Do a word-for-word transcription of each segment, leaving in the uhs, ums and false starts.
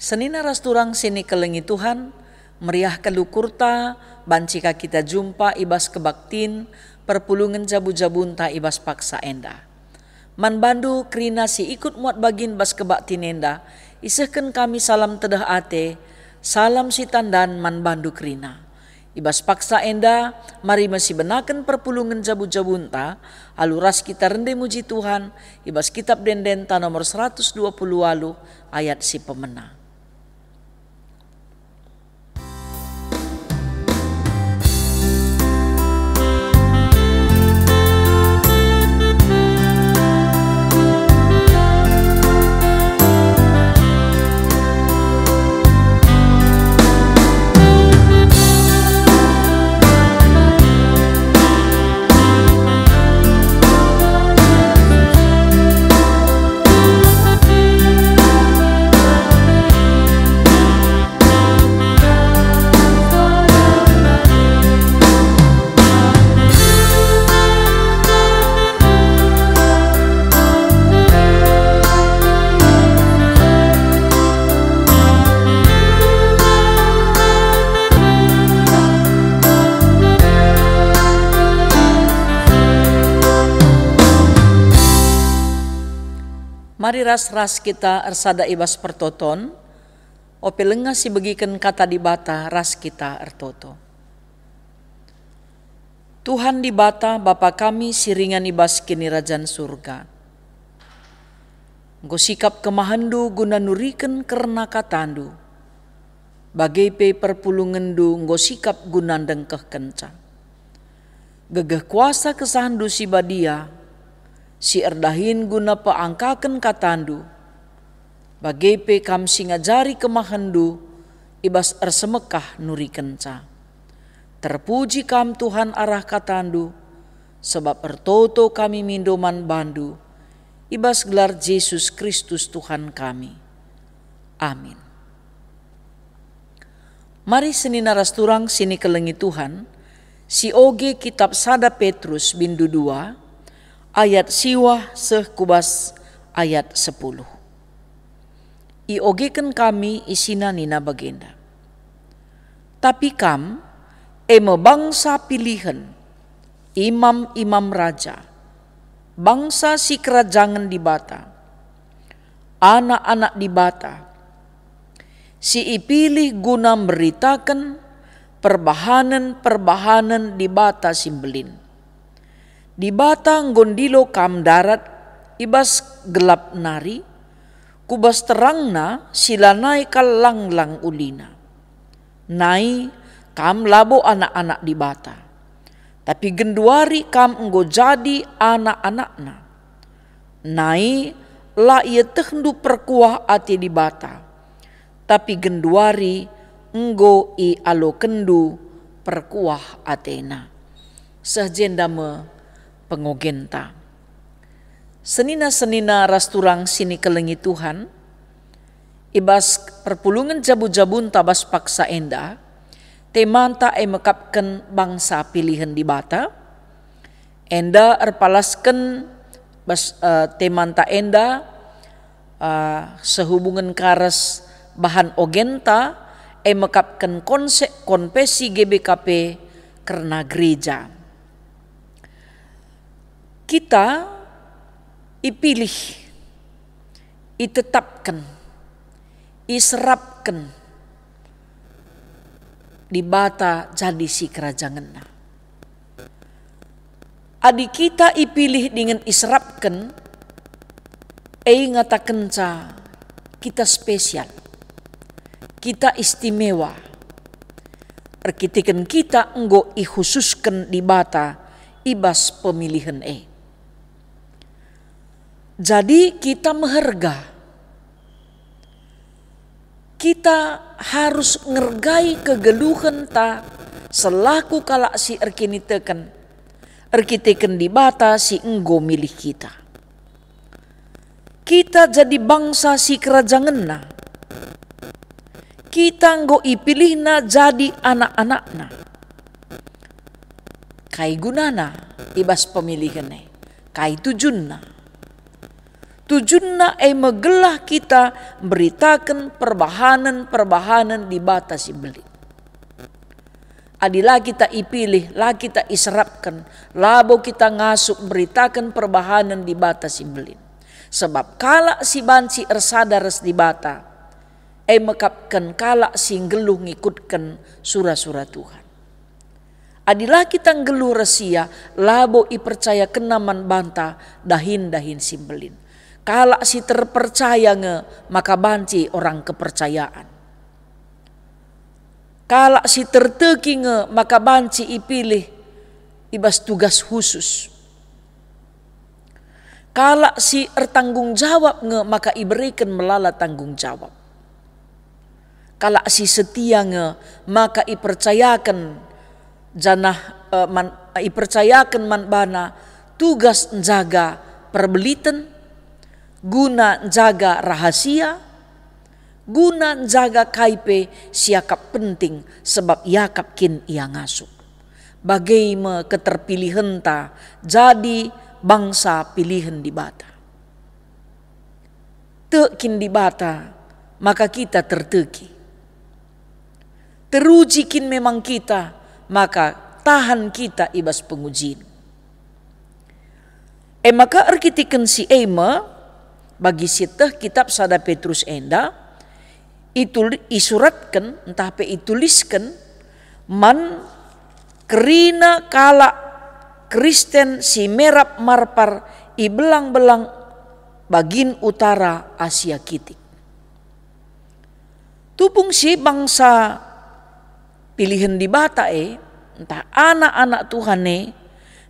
Senina ras turang si nikelengi Tuhan, meriah kal ukurta banci ka kita jumpa i bas kebaktin perpulungen jabu-jabunta i bas paksa enda. Man bandu kerina si ikut muat bagin bas kebaktin enda, isehken kami salam tedeh ate, salam sitandan man bandu kerina. I bas paksa enda, mari me sibenaken perpulungen jabu-jabunta, alu ras kita rende muji Tuhan, i bas Kitab Ende-Endenta nomor seratus dua puluh waluh ayat si pemena. Mari ras-ras kita ersada i bas pertoton, ope langa sibegiken Kata Dibata ras kita ertoto. Tuhan Dibata, Bapa kami si ringan i bas Kinirajan Surga, enggo sikap kemahenNdu guna nuriken kerna KataNdu, bage pe perpulungenNdu enggo sikap guna ndengkehkenca. Gegeh kuasa KesahNdu si Badia, si erdahin guna peangkaken KataNdu, bage pe Kam si ngajari kemahenNdu i bas ersemekah nurikenca. Terpuji Kam, Tuhan, arah KataNdu, sebab ertoto kami mindo man baNdu, i bas gelar Jesus Kristus Tuhan kami. Amin. Mari senina ras turang si nikelengi Tuhan, sioge kitab sada Petrus bindu dua, ayat siwah seh ku bas ayat sepuluh. Iogeken kami isina nina bagenda, "Tapi kam, e me bangsa pilihen, imam-imam raja, bangsa sikerajangen Dibata, anak-anak Dibata, si ipilih guna mberitaken perbahanen-perbahanen Dibata si mbelin. Dibata enggo ndilo kam ndarat i bas gelap nari, ku bas terangNa si lanai kal lang-lang ulina. Nai, kam labo anak-anak Dibata, tapi genduari kam enggo jadi anak-anakNa. Nai, la ietehndu perkuah ate Dibata, tapi genduari enggo ialokenndu perkuah ateNa." Seh jenda me pengogenta. Senina-senina ras turang si nikelengi Tuhan, i bas perpulungen jabu-jabunta bas paksa enda, temanta e mekapken bangsa pilihen Dibata, enda erpalasken bas, eh, temanta enda, eh, sehubungen ka ras bahan ogenta, e mekapken konsek konfesi G B K P kerna gereja. Kita ipilih, itetapken, iserapken Dibata jadi sikerajangenNa. Adi kita ipilih dingen iserapken, e ngatakenca kita spesial, kita istimewa, erkiteken kita enggo ikhususken Dibata i bas pemilihen e. Jadi kita meherga. Kita harus ngergai kegeluhenta selaku kalak si erkiniteken, erkiteken Dibata si enggo milih kita. Kita jadi bangsa sikerajangenNa. Kita enggo ipilihNa jadi anak-anakNa. Kai gunana i bas pemilihen e? Kai tujunna? Tujunna e me gelah kita mberitaken perbahanen-perbahanen Dibata si mbelin. Adi la kita ipilih, la kita iserapken, labo kita ngasup mberitaken perbahanen Dibata si mbelin. Sebab kalak si banci ersada ras Dibata, e mekapken kalak si nggeluh ngikutken sura-sura Tuhan. Adi la kita nggeluh ras ia, labo ipercayakenna man banta dahin-dahin si mbelin. Kalak si terpercaya nge maka banci orang kepercayaan. Kalak si terteki nge maka banci ipilih i bas tugas khusus. Kalak si ertanggung jawab nge maka ibereken melala tanggung jawab. Kalak si setia nge maka ipercayaken janah, eh, man, ipercayaken man bana tugas njaga perbeliten, guna njaga rahasia, guna njaga kai pe si iakap penting, sebab iakap kin ia ngasup. Bage me keterpilihenta jadi bangsa pilihen Dibata. Tek kin Dibata, maka kita terteki. Teruji kin memang kita, maka tahan kita i bas pengujin. E maka erkiteken si e me, bagi sieteh kitab sada Petrus enda, itul-, isuratken ntah pe itulisken man kerina kalak Kristen si merap marpar i belang-belang bagin utara Asia kitik. Tupung si bangsa pilihen Dibata e, ntah anak-anak Tuhan e,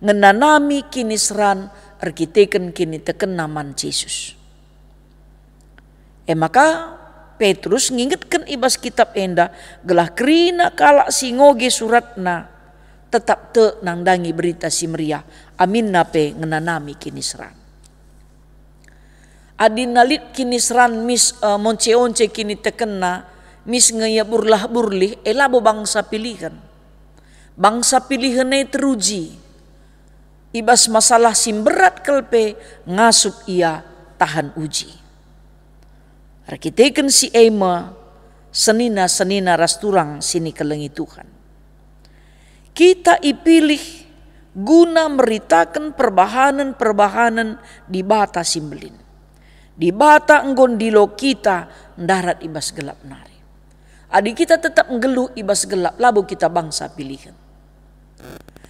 ngenanami kiniseran erkiteken kinitekenna man Jesus. E maka, Petrus ngingetken i bas kitab enda gelah kerina kalak si ngoge suratna tetap tek nandangi Berita Si Meriah, aminna pe ngenanami kiniseran. Adi na lit kiniseran mis, eh, monce-once kinitekenna, mis nge ia burlah-burlih, e labo bangsa pilihen. Bangsa pilihen e teruji. I bas masalah si mberat kal pe ngasup ia tahan uji. Erkiteken si e me, senina-senina ras turang si nikelengi Tuhan. Kita ipilih guna meritaken perbahanen-perbahanen Dibata si mbelin. Dibata enggo ndilo kita ndarat i bas gelap nari. Adi kita tetap nggeluh i bas gelap, labo kita bangsa pilihen.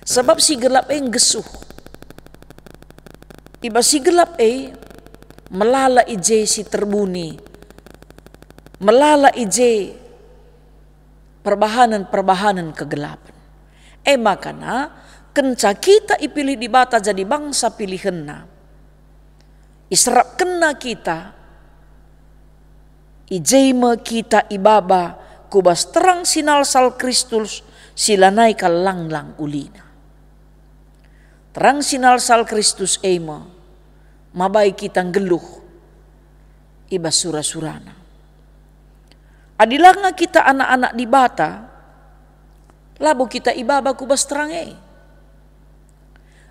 Sebab si gelap e nggesuh. I bas si gelap e, melala i je si terbuni, melala i je perbahanen-perbahanen kegelapen. E makana, kenca kita ipilih Dibata jadi bangsa pilihenNa, iserapkenNa kita, i je me kita ibaba ku bas terang si nalsal Kristus si lanai kal langlang ulina. Terang si nalsal Kristus e me mabai kita nggeluh i bas sura-suraNa. Adi langa kita anak-anak Dibata, labo kita ibaba ku bas terang e.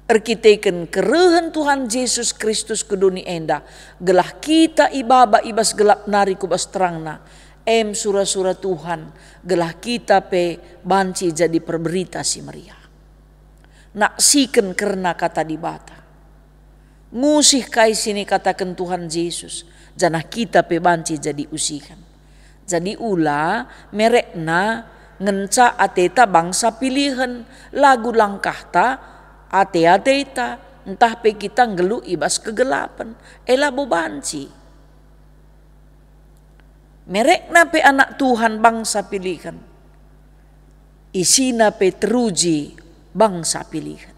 Erkiteken kerehen Tuhan Jesus Kristus ku doni enda, gelah kita ibaba i bas gelap nari ku bas terangNa, em sura-sura Tuhan, gelah kita pe banci jadi perberita si meriah. Naksiken kerna Kata Dibata. Ngusih kai si nikataken Tuhan Jesus, janah kita pe banci jadi usihen. Jadi ula merekna ngenca ateta bangsa pilihen, lagu langkahta, ate-ateta, ntah pe kita nggeluh i bas kegelapen, e labo banci. Merekna pe anak Tuhan bangsa pilihen, isina pe teruji bangsa pilihen.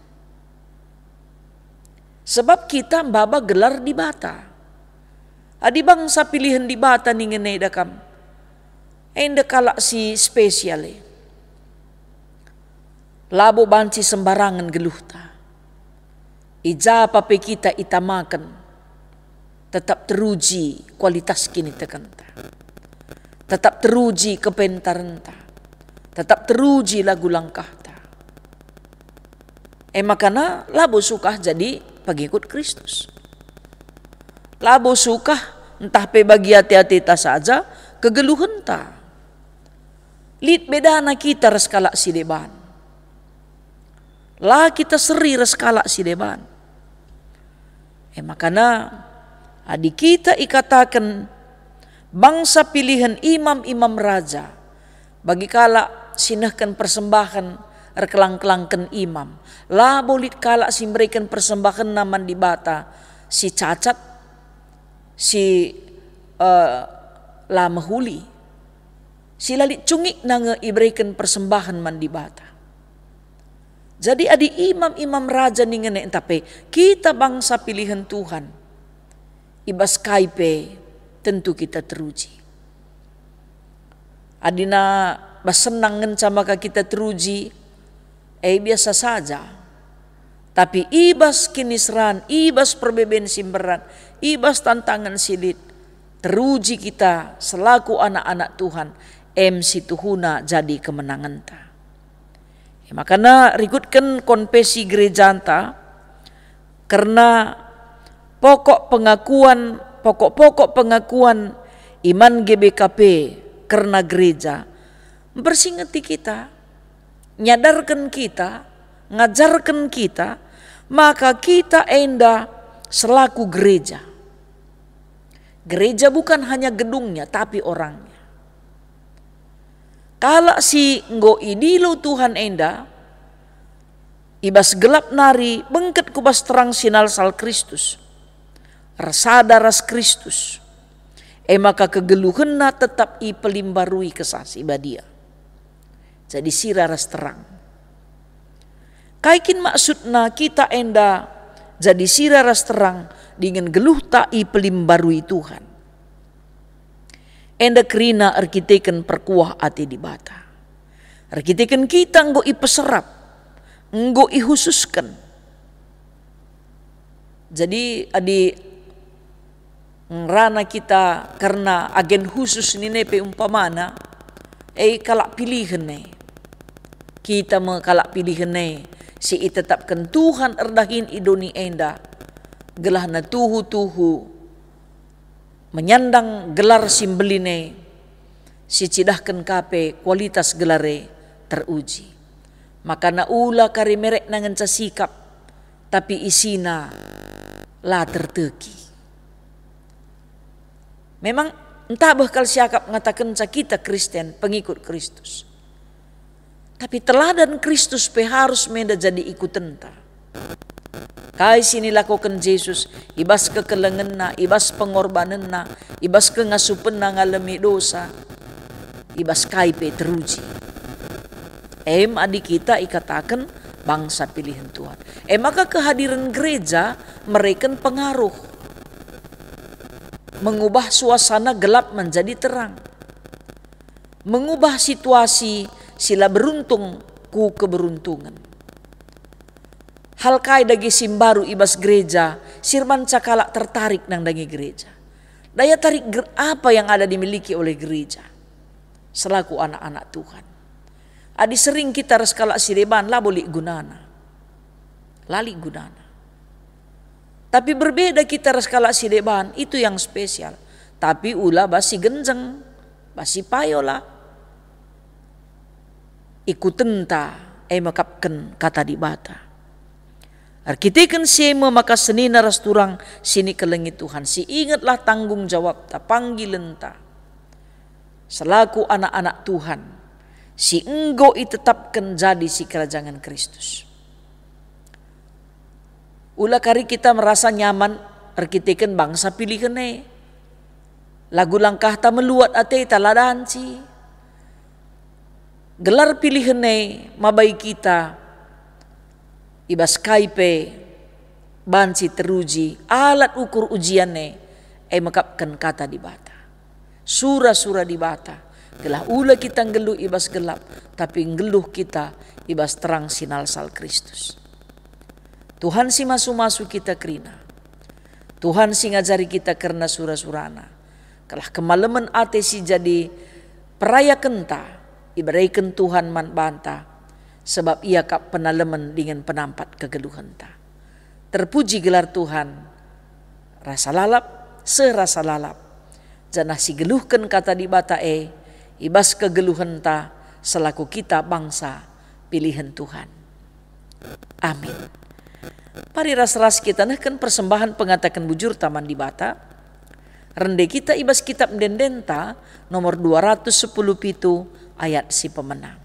Sebab kita mbaba gelar Dibata. Adi bangsa pilihen Dibata ningen eda kam, enda kalak si spesial e. Labo banci sembarangen geluhta. I ja pe kita itamaken, tetap teruji kualitas kinitekenta. Tetap teruji kepentarenta. Tetap teruji lagu langkahta. E makana labo sukah jadi pengikut Kristus. Labo sukah, ntah pe bagi ate-ateta saja kegeluhenta. Lit bedana kita ras kalak si deban. La kita seri ras kalak si deban. E makana, adi kita ikataken bangsa pilihen imam-imam raja, bagi kalak si nehken persembahen erkelang-kelangken imam, labo lit kalak si mbereken persembahenna man Dibata si cacat, si, eh, la mehuli, si la lit cungikna nge ibereken persembahen man Dibata. Jadi adi imam-imam raja ningen e, ntah pe kita bangsa pilihen Tuhan, i bas kai pe tentu kita teruji. Adina bas senang ngenca maka kita teruji, e biasa saja. Tapi i bas kiniseran, i bas perbeben si mberat, i bas tantangen si lit, teruji kita selaku anak-anak Tuhan, em si tuhuna jadi kemenangenta. E makana rikutken konfesi gerejanta kerna pokok pengakuan, pokok-pokok pengakuan iman G B K P kerna gereja, mpersingeti kita, nyadarken kita, ngajarken kita, maka kita enda selaku gereja. Gereja bukan hanya gedungnya, tapi orangnya. Kalak si enggo idilo Tuhan enda, i bas gelap nari bengket ku bas terang si nalsal Kristus, ersada ras Kristus, e maka kegeluhenna tetap ipelimbarui Kesah Si Badia. Jadi sira ras terang. Kai kin maksudna kita enda jadi sira ras terang dingen geluhta ipelimbarui Tuhan? Enda kerina erkiteken perkuah ate Dibata. Erkiteken kita enggo ipeserap, enggo ihususken. Jadi, adi ngerana kita kerna agen khusus nina pe umpamana, e kalak pilihen e. Kita me kalak pilihen e si itetapken Tuhan erdahin i doni enda, gelahna tuhu-tuhu menyandang gelar si mbelin e, si cidahken ka pe kualitas gelar e teruji. Makana ula kari merekna ngenca sikap, tapi isina la terteki. Memang ntabeh kal siakap ngatakenca kita Kristen, pengikut Kristus. Tapi teladan Kristus pe harus menda jadi ikutenta. Kai si nilakoken Jesus i bas kekelengenna, i bas pengorbanenna, i bas kengasupenna ngalemi dosa, i bas kai pe teruji. Em adi kita ikataken bangsa pilihen Tuhan. E maka kehadiren gereja mereken pengaruh, mengubah suasana gelap menjadi terang, mengubah situasi si la beruntung ku keberuntungen. Hal kai dage si mbaru i bas gereja si erbanca kalak tertarik nandangi gereja? Daya tarik ger-, apa yang ada dimiliki oleh gereja selaku anak-anak Tuhan? Adi sering kita ras kalak si deban, labo lit gunana. La lit gunana. Tapi berbeda kita ras kalak si deban, itu yang spesial. Tapi ula bas si genjeng, bas si payo la. Ikutenta, e mekapken Kata Dibata. Erkiteken si e me maka senina ras turang si nikelengi Tuhan, si ingetlah tanggung jawabta, panggilenta selaku anak-anak Tuhan si enggo itetapken jadi sikerajangen Kristus. Ula kari kita merasa nyaman erkiteken bangsa pilihen e. Lagu langkahta meluat ateta la danci. Gelar pilihen e mabai kita i bas kai pe banci teruji alat ukur ujian e, e mekapken Kata Dibata, sura-sura Dibata, gelah ula kita nggeluh i bas gelap, tapi nggeluh kita i bas terang si nalsal Kristus. Tuhan si masu-masu kita kerina. Tuhan si ngajari kita kerna sura-surana. Gelah kemalemen ate si jadi perayakenta ibereken Tuhan man banta, sebab Ia kap penalemen dingen penampat kegeluhenta. Terpuji gelar Tuhan. Rasa lalap, seh rasa lalap, janah sigeluhken Kata Dibata e i bas kegeluhenta selaku kita bangsa pilihen Tuhan. Amin. Mari ras-ras kita nehken persembahen pengataken bujurta man Dibata. Rende kita i bas Kitab Ende-endenta nomor dua ratus sepuluh pitu, ayat si pemena.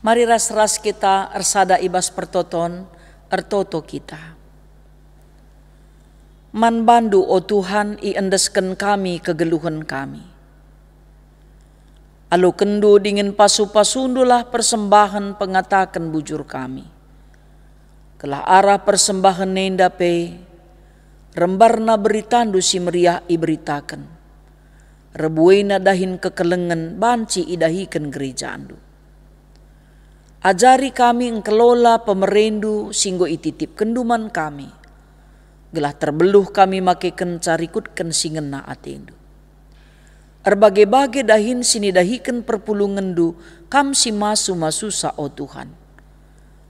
Mari ras-ras kita ersada i bas pertoton, ertoto kita. Man bandu, o Tuhan, iendesken kami kegeluhen kami. Alokenndu dingen pasu-pasundulah persembahen pengataken bujur kami. Gelah arah persembahen enda pe, rembarna beritandu si meriah iberitaken. Rebuena dahin kekelengen banci idahiken gerejandu. Ajari kami engkelola pemerendu si enggo ititipkenndu man kami, gelah terbeluh kami makekenca rikutken si ngena atendu. Erbage-bage dahin si nidahiken perpulungenndu kam si masu-masusa, o Tuhan.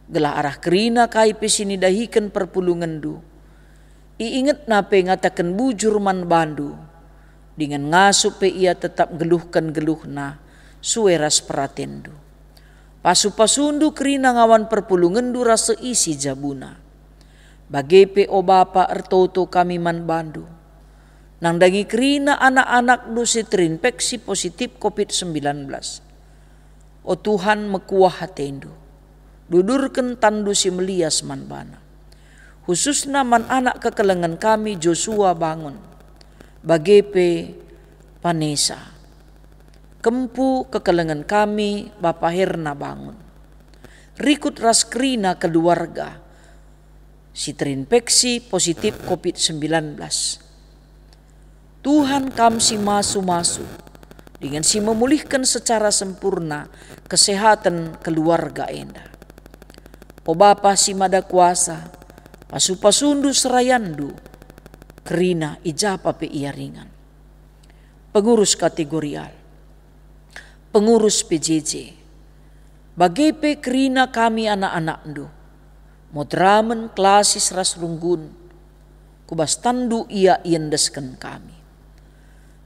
Gelah arah kerina kai pe si nidahiken perpulungenndu, iingetna pe ngataken bujur man bandu, dingen ngasup pe ia tetap nggeluhken geluhna sue ras peratenndu. Pasu-pasundu kerina ngawan perpulungenndu ras seisi jabuna. Bage pe, o Bapa, ertoto kami man bandu. Nandangi kerina anak-anakndu si terinfeksi positif covid sembilan belas. O Tuhan, mekuah atendu. Dudurken tanNdu si melias man bana. Khususna man anak kekelengen kami, Joshua Bangun. Bage pe Vanessa. Kempu kekelengen kami, Bapa Herna Bangun. Rikut ras kerina keluarga si terinfeksi positif covid sembilan belas. Tuhan, Kam si masu-masu, dingen si memulihken secara sempurna kesehaten keluarga enda. O Bapa si Mada Kuasa, pasu-pasundu serayandu kerina i ja pe ia ringan. Pengurus kategorial, pengurus P J J, bage pe kerina kami anak-anakndu, Moderamen, Klasis ras Runggun, ku bas tanNdu ia iendesken kami.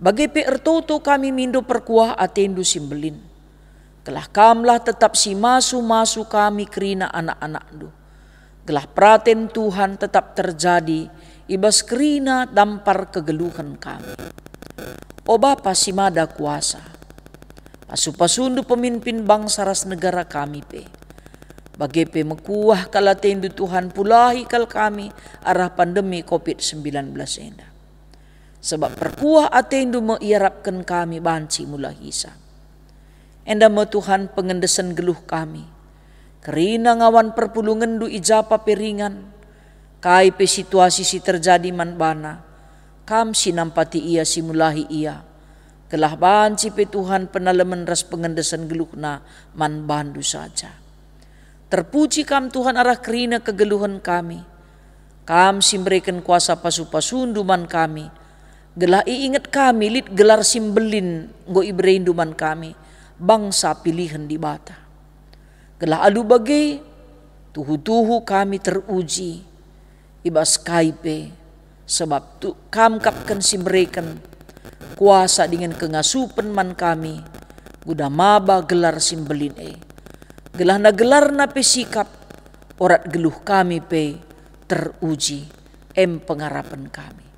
Bage pe ertoto kami mindo perkuah atenNdu si mbelin, gelah Kamlah tetap si masu-masu kami kerina anak-anakndu, gelah peraten Tuhan tetap terjadi i bas kerina dampar kegeluhen kami. O Bapa si Mada Kuasa, pasu-pasundu pemimpin bangsa ras negara kami pe. Bage pe mekuah kal atendu, Tuhan, pulahi kal kami arah pandemi covid sembilan belas enda. Sebab perkuah atendu me iarapken kami banci mulahisa. Enda me, Tuhan, pengendesen geluh kami. Kerina ngawan perpulungenndu i ja pe ringan, kai pe situasi si terjadi man bana, Kam si nampati ia, si mulahi ia, gelah banci pe, Tuhan, penalemen ras pengendesen geluhna man bandu saja. Terpuji Kam, Tuhan, arah kerina kegeluhen kami. Kam si mbereken kuasa pasu-pasundu man kami, gelah iinget kami lit gelar si mbelin enggo iberendu man kami, bangsa pilihen Dibata. Gelah alu bage, tuhu-tuhu kami teruji i bas kai pe, sebab tu-, Kam kap kin si mbereken kuasa dingen kengasupen man kami, guna maba gelar si mbelin e. Gelahna gelarna pe sikap, orat geluh kami pe teruji, em pengarapen kami.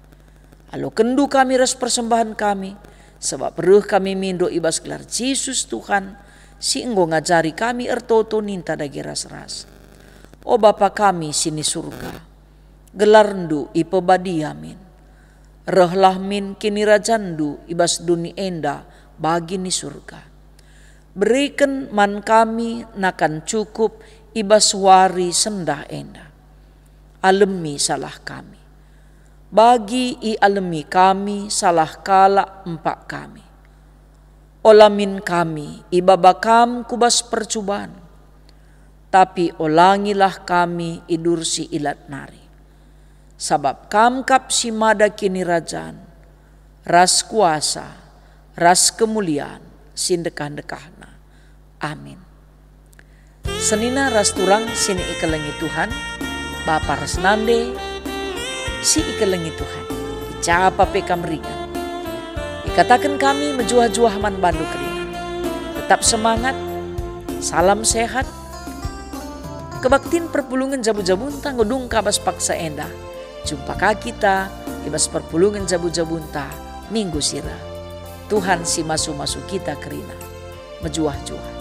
Alokenndu kami ras persembahen kami, sabap reh kami mindo i bas gelar Jesus Tuhan, si enggo ngajari kami ertoto ninta dage ras-ras. O Bapa kami si ni Surga, gelarNdu ipebadia min. Rehlah min kinirajanNdu i bas doni enda bagi ni Surga. Beriken man kami nakan cukup i bas wari sendah enda. Alemi salah kami, bagi ialemi kami salah kalak empak kami. Ola min kami ibaba Kam ku bas percuban, tapi olangilah kami idursi ilat nari. Sabap Kam kap si mada kinirajan, ras kuasa, ras kemulian si ndekah-ndekahna. Amin. Senina ras turang si ikelengi Tuhan, bapa ras nande si ikelengi Tuhan, i ja pe kam ringan. Ikataken kami mejuah-juah man bandu kerina. Tetap semangat, salam sehat. Kebaktin perpulungen jabu-jabunta ngedungka bas paksa enda. Jumpa ka kita i bas perpulungen jabu-jabunta minggu si reh. Tuhan si masu-masu kita kerina. Mejuah-juah.